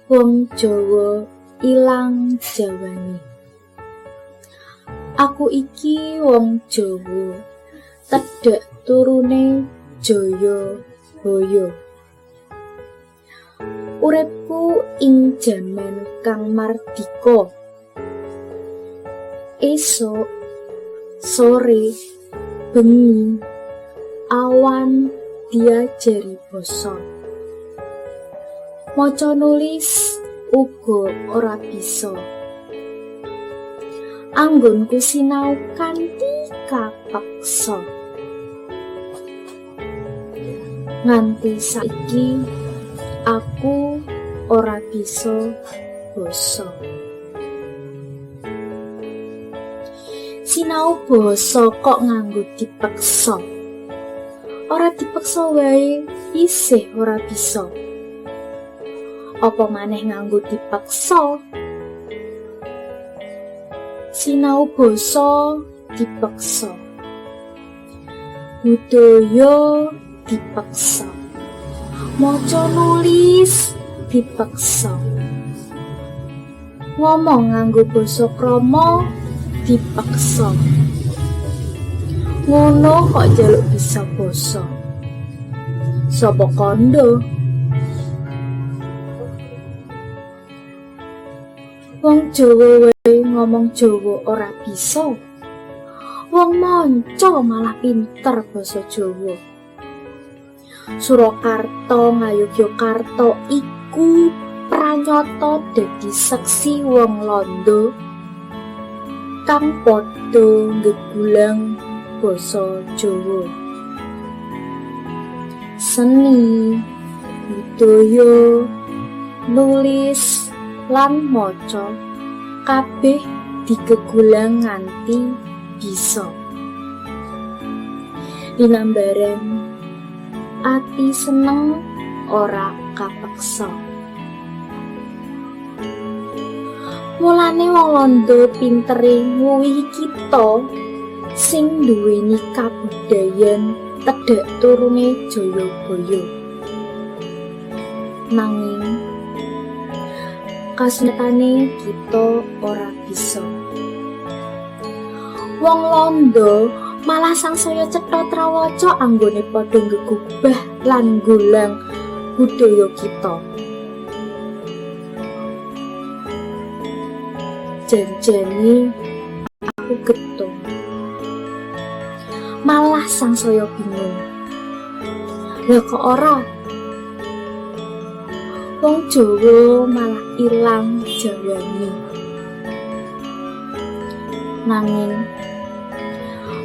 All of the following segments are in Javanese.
Wong Jawa ilang jawane. Aku iki wong Jawa, tedhak turune Jaya Baya. Uripku ing jaman kang mardika. Esuk, sore, bengi, awan diajari basa. Maca nulis uga ora bisa. Anggonku sinau kanthi kapeksa. Nganti saiki aku ora bisa basa. Sinau basa kok nganggo dipeksa. Ora dipeksa wae isih ora bisa. Apa maneh nganggo dipeksa? Sinau basa dipeksa. Budaya dipeksa. Maca nulis dipeksa. Ngomong nganggo basa krama dipeksa. Ngono kok njaluk bisa basa. Sapa kandha? Wong Jawa wae ngomong Jawa ora bisa. Wong manca malah pinter basa Jawa. Surakarta Ngayogyakarta iku pranyata dadi seksi wong Londo kang padha nggegulang basa Jawa. Seni, budaya, nulis lan maca kabeh digegulang nganti bisa. Linambaran ati seneng ora kapeksa. Mulane wong Londo pintere nguwihi kita sing nduweni kabudayan tedhak turune Jayabaya. Nanging kasunyatane kita ora bisa. Wong Londo malah sangsaya cetha trawaca anggone padha nggegubah lan nggulang budaya kita. Janjane aku getun. Malah sangsaya bingung. Lah kok ora? Wong Jawa malah ilang jawane. Nanging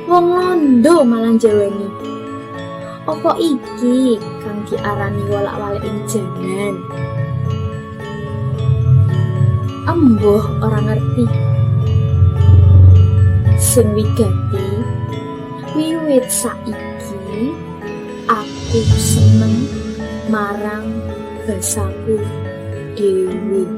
wong Londo malah njawani. Apa iki kang diarani wolak-walik ing jaman? Embuh ora ngerti. Sing wigati wiwit saiki aku seneng marang basaku dhewe.